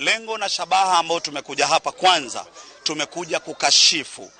Lengo na shabaha ambayo tumekuja hapa, kwanza tumekuja kukashifu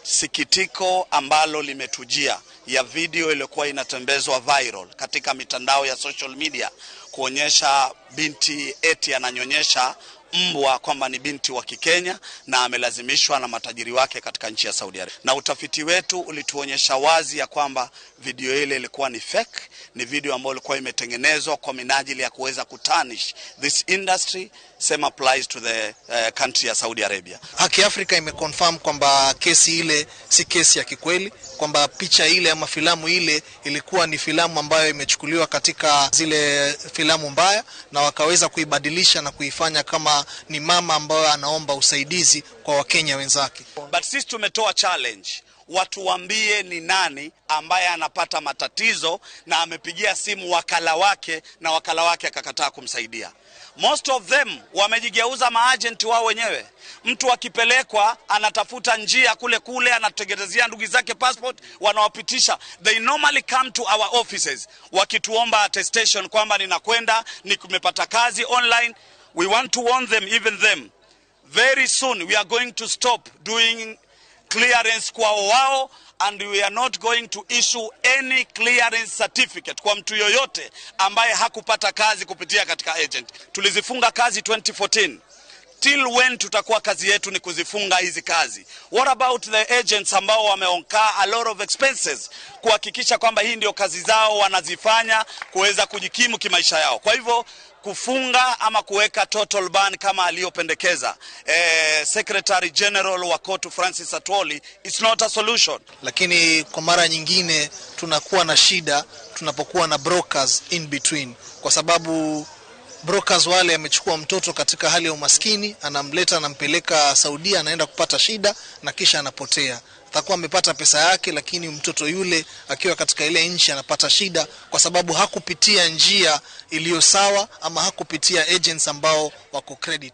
sikitiko ambalo limetujia ya video iliyokuwa inatembezwa viral katika mitandao ya social media kuonyesha binti eti ananyonyesha mbwa, kwamba ni binti wa Kikenya na amelazimishwa na matajiri wake katika nchi ya Saudi Arabia. Na utafiti wetu ulituonyesha wazi ya kwamba video ile ilikuwa ni fake, ni video ambayo ilikuwa imetengenezwa kwa minajili ya kuweza kutarnish this industry. Same applies to the country ya Saudi Arabia. Haki Afrika imeconfirm kwamba kesi ile si kesi ya kikweli, kwamba picha ile ama filamu ile ilikuwa ni filamu ambayo imechukuliwa katika zile filamu mbaya na wakaweza kuibadilisha na kuifanya kama ni mama ambayo anaomba usaidizi kwa Wakenya wenzake. But sisi tumetoa challenge, watuambie ni nani ambaye anapata matatizo na amepigia simu wakala wake na wakala wake akakataa kumsaidia. Most of them wamejigeuza maagent wao wenyewe. Mtu akipelekwa anatafuta njia kule kule, anatengenezea ndugu zake passport, wanawapitisha. They normally come to our offices wakituomba attestation kwamba ninakwenda, nimepata kazi online. We want to warn them, even them. Very soon we are going to stop doing clearance kwao wao and we are not going to issue any clearance certificate kwa mtu yoyote ambaye hakupata kazi kupitia katika agent. Tulizifunga kazi 2014. Till when tutakuwa kazi yetu ni kuzifunga hizi kazi? What about the agents ambao wameincur a lot of expenses kuhakikisha kwamba hii ndio kazi zao wanazifanya kuweza kujikimu kimaisha yao? Kwa hivyo kufunga ama kuweka total ban kama aliyopendekeza Secretary General wa COTU Francis Atwoli, it's not a solution. Lakini kwa mara nyingine tunakuwa na shida tunapokuwa na brokers in between, kwa sababu brokers wale amechukua mtoto katika hali ya umaskini, anamleta, anampeleka Saudia, anaenda kupata shida na kisha anapotea. Atakuwa amepata pesa yake, lakini mtoto yule akiwa katika ile nchi anapata shida kwa sababu hakupitia njia iliyo sawa ama hakupitia agents ambao wako credit.